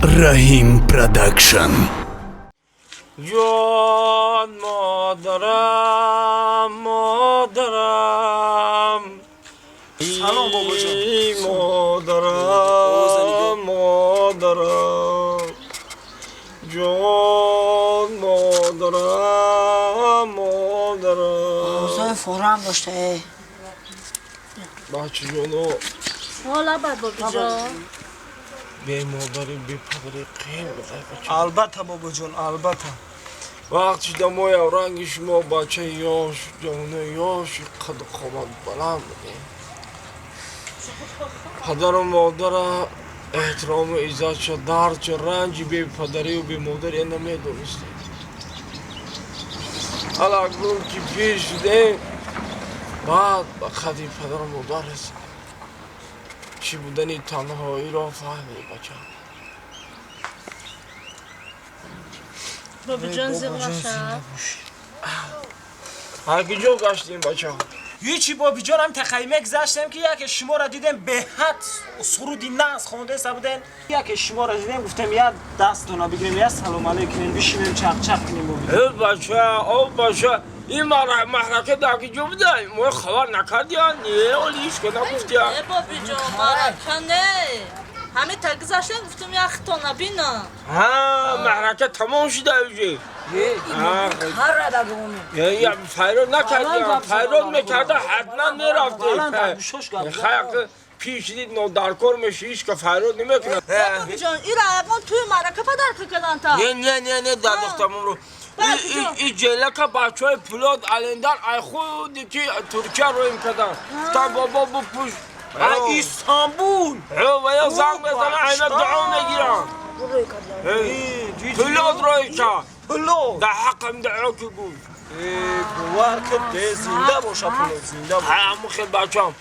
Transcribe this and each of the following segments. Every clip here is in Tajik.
Раҳим Продакшн. Ҷон, модарам, модарам. Салом, бобоҷон. Эй, модарам, модарам, ҷон, модарам, модарам. Овозҳои форам дошта. Бачаҷоно. Ҳола бад, бобиҷон. Бемодарӣ, бепадарӣ қиин буда, бача. Албатта, бобоҷон, албатта. Вақт шида моям ранги шумо бачаи ёш, ҷавонои ёши қаду қомат баланд будем. Падару модара эҳтирому иззатша, дардча, ранҷи бепадарию бемодария намедонистем. Ҳала акнун ки пир шудем, баъд ба қадри падару модар расидем, чӣ будани танҳоиро фаҳмидем, бача. Бобиҷон, зиқ наша. Ҳарки ҷо гаштем, бача? Ҳичи, бобиҷон, ҳам тахайме гузаштем, ки яке шуморо дидем, беҳад суруди нағз хондаеста будем. Яке шуморо дидем, гуфтем, я дастона бигирем, я салом алейк кунем, бишинем, чақчақ кунем, бобиҷон. Э, бача, о бача, ин маҳрака дар ки ҷо буда? Мо хабар накардиян, не, оли ҳичка нагуфтиян. Э, бобиҷон, марака не, ҳамин та гузаштем, гуфтем, яхтона бинам. Ҳа, маҳрака тамом шуда уже. Файрод накардиям, файрод мекарда, ҳатман мерафтем. Пир шидид, нодаркор меши, ҳичка файрод намекунад. Бобиҷон, ира ягон тӯи марака падарка карданда? Не, не, не, не, дар духтамонро и ҷелака бачаҳои пулод алендар ай худи ки Туркия роим кардан. Та бобо, бупӯш. Истанбул. Ва ё занг мезанан, айна дуо мегиранд. Пулод рои ка. Пулод. Дар ҳаққам дуо ки, гӯй. Бовар ки, зинда боша пулод, зинда боша. Ҳамун хел, бачам.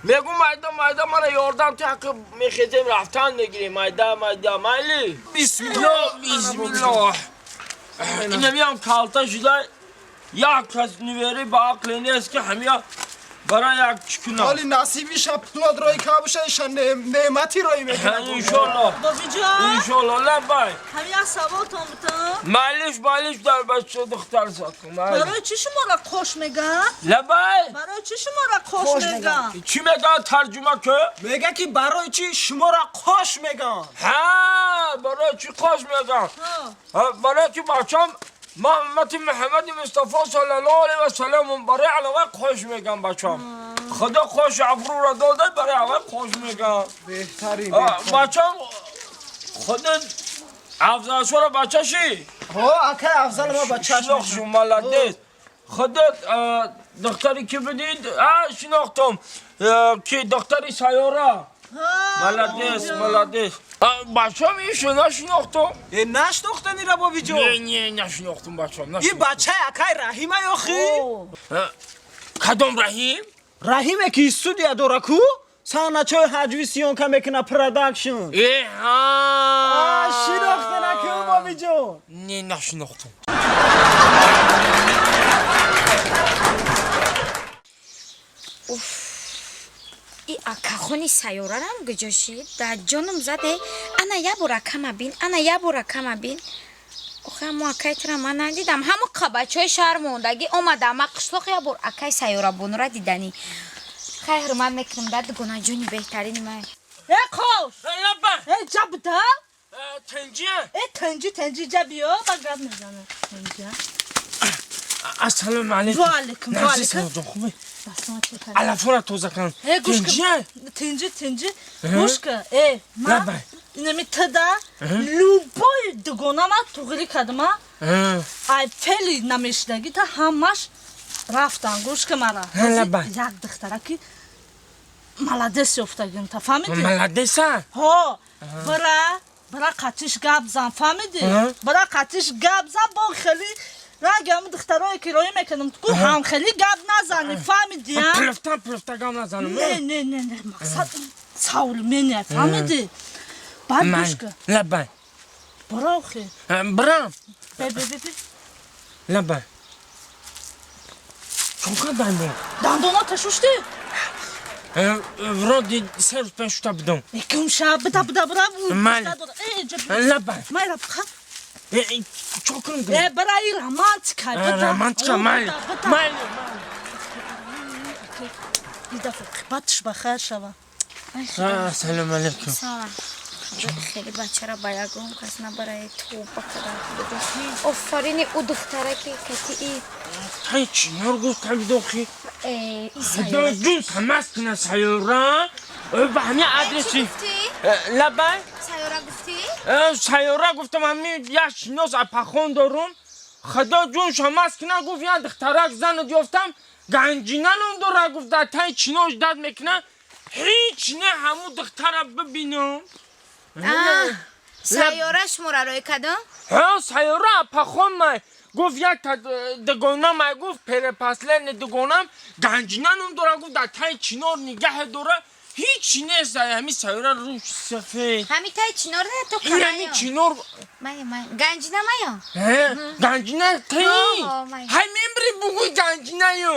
Мегӯ, майда майда мара ёрдам ти, ҳаққи мехезем, рафтан мегирем, майда майда, майли. Бисмиллоҳ. Бисмиллоҳ. Инамиам калта шуда, як кас нивери ба ақле нест, ки ҳамия барои як чӣ кунам. Ҳоли насибиша пулод рои кабуша, иша неъмати рои мекунад. Иншолло. Бобиҷон. Иншолло, лаббай. Ҳамин як саволтон бутам. Майлиш, майлиш, дар бача духтар садқи. Барои чӣ шуморо қош мегӯянд? Лаббай. Барои чӣ шуморо қош мегӯянд? Чӣ мегӯянд, тарҷума ку? Мега, ки барои чӣ шуморо қош мегӯянд? Ҳа, барои чӣ қош мегӯянд? Барои ки, бачам, ман уммати Муҳаммади Мустафо саллаллоҳу алайҳи васалам, барои алавай қош мегӯям, бачам. Худо қош абрӯро дода, барои алавай қош мегӯям. Беҳтарин. Бачам, худо Афзалшоро бачаши? Ҳо, акай Афзал ма бачаш. Шинохтшум, молодец. Худо духтари ки будид? А, шинохтум, ки духтари Сайёра. Молодец, молодец, бачам, ишу нашинохтум. Э, нашинохтанира, бобиҷон? Не, не, нашинохтум, бачам. И бачаи акай Раҳима ёхи. Кадом Раҳим? Раҳиме, ки студия дора ку, саҳначаҳои ҳаҷви съёмка мекуна, продакшн. Э, ҳа. Шинохта наку, бобиҷон? Не, нашинохтум. Уф, и акахони сайёрарам куҷо шид? Дар ҷоном заде. Ана як бор акама бин, ана як бор акама бин. Охе, ҳамо акай тира ман надидам. Ҳамо қабачаҳои шаҳр мондагӣ омада ма қишлоқ, як бор акай Сайёрабонура диданӣ. Хай, ҳурмат мекунам да, дугонаҷони беҳтарини ман. Э, қош! Э, ҷа буда? Тинҷи? Э, тинҷи, тинҷи, ҷа биё, ба гап мезанам. Тинҷи. Ассалому алайкум. Ва алайкум, ва алайкум. Хубе? Алафора тоза кун. Э, гӯш кун. Тинҷи, тинҷи. Гӯш кун. Э, ман инами тда любой дугонама туғрӣ кардама. Ай фели намешидагӣ та ҳамаш рафтан. Гӯш кун мара. Як духтараки молодец ёфтагим, та фаҳмидӣ? Молодеца? Ҳо, бира, бира, қатиш гап зан, фаҳмидӣ? Бира, қатиш гап зан, бо хеле ранги ҳамн духтарое ки роӣ мекардам ку, ҳам хеле гап назанӣ, фаҳмидӣ? Пилифта пилифта гап назанам? Не, не, не, не, мақсад савлменя, фаҳмидӣ? Баъд гӯш кун. Лаббай. Бира охи. Бирам. Бе, бе, бе, бе. Лаббай. Чон кардам? Дандоната шуштӣ? Вроде 3 рӯз пеш шута будам. Э, гум ша, буда, буда, буда. Майли. Э. Лабай. Майра бха. Чо кунам? Э, бараи романтика. Романтика, майли. Майли. Ин дафъа оқибатш ба хайр шава. Салом алейкум. Салом. Хеле бачара ба ягон кас набараи, توба кардам. Офарини ӯ духтараки катии. Тай чинор гуфт кабидохи. Э, и сайёра. Ҷун тамас кина сайёра. Ба ҳамин адреси. Лабай. Сайёра гуфтӣ? Сайёра гуфтам, ҳамин як шинос апахон дорум. Худо ҷун шамас кина гуфт, як духтарак занат ёфтам, ганҷина ном дора, гуфт, дар таи чинош дад мекуна. Ҳеҷ не, ҳамун духтара бибинам. Сайёра шуморо рӯй кадом? Ҳа, сайёра апахон май. Гуфт, як дугонам май, гуфт, перепаслени дугонам ганҷина ном дора, гуфт, дар таи чинор нигаҳе дора. Ҳеҷ нест, ҳамин сайёра рӯш сафед. Ҳамин таи чинор не то Ин ҳамин чинор. Мая, мая. Ганҷина мая? Ганҷина таи. Ҳай мебри бугӯй ганҷинаю.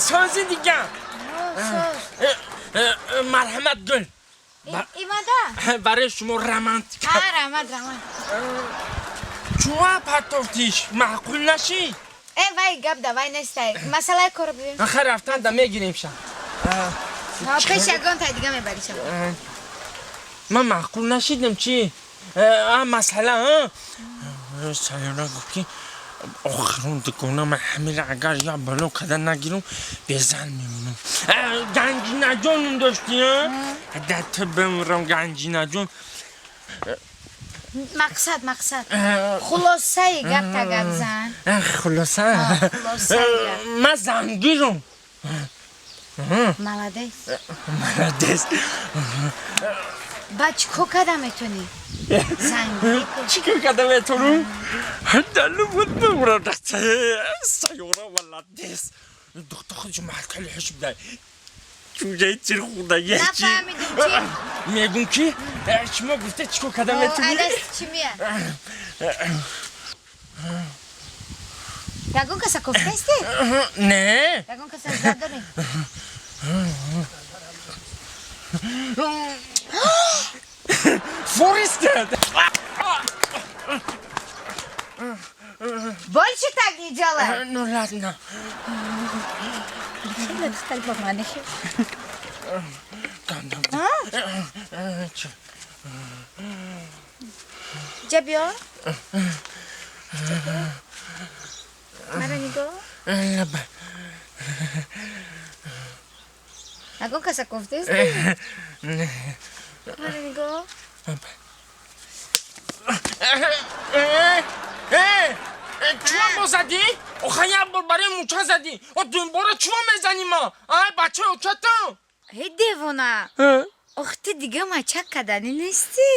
Сози дига. Марҳамат, гул. Имада? Барои шумо романтика. Ҳа, раҳмат, раҳмат. Чуа партофтиш? Маъқул нашид? Э, вай гап да вай нестай. Масъалаи корро бибин. Хайр, рафтан да мегирем ша. Пеш ягон тай дига мебариша. Ман маъқул нашидам чи? Масъала, сайёра гуфт ки охирон дугона ман ҳамира агар як бало када нагирам, безан мемонам. Ганҷинаҷонум дошти, да ту бимирам, ганҷинаҷон. Мақсад, мақсад. Хулосаи гап та гап зан. Хулоса? Ман зангирам. Молодец. Молодец. Ба чӣ кор карда метонӣ? Зангирӣ. Чӣ кор карда метонам? Далу буд бимирам, сайёра молодец. Духтар худшо маҳкали ҳуш бидай. Чӯҷаи тир хӯрдагӣ. Нафаҳмидим чӣ? Мегум ки шумо гуфта чӣ кор карда метонӣ? Адас чӣ мия? Ягон каса кофтаисти? Не. Ягон каса зад дорӣ? Фористед! Больше так не делай! Ну ладно. Хеле духтар ба ман хел. Ҷа биё. Мара нигоҳ. Ягон каса кофтаист? Мара нигоҳ. Чума бо задӣ? Охир як бор барои муча задӣ. Дунбора чума мезанӣ ма? Ай бачаи очато. Эй девона. Ох, ту дига мачак каданӣ нестӣ.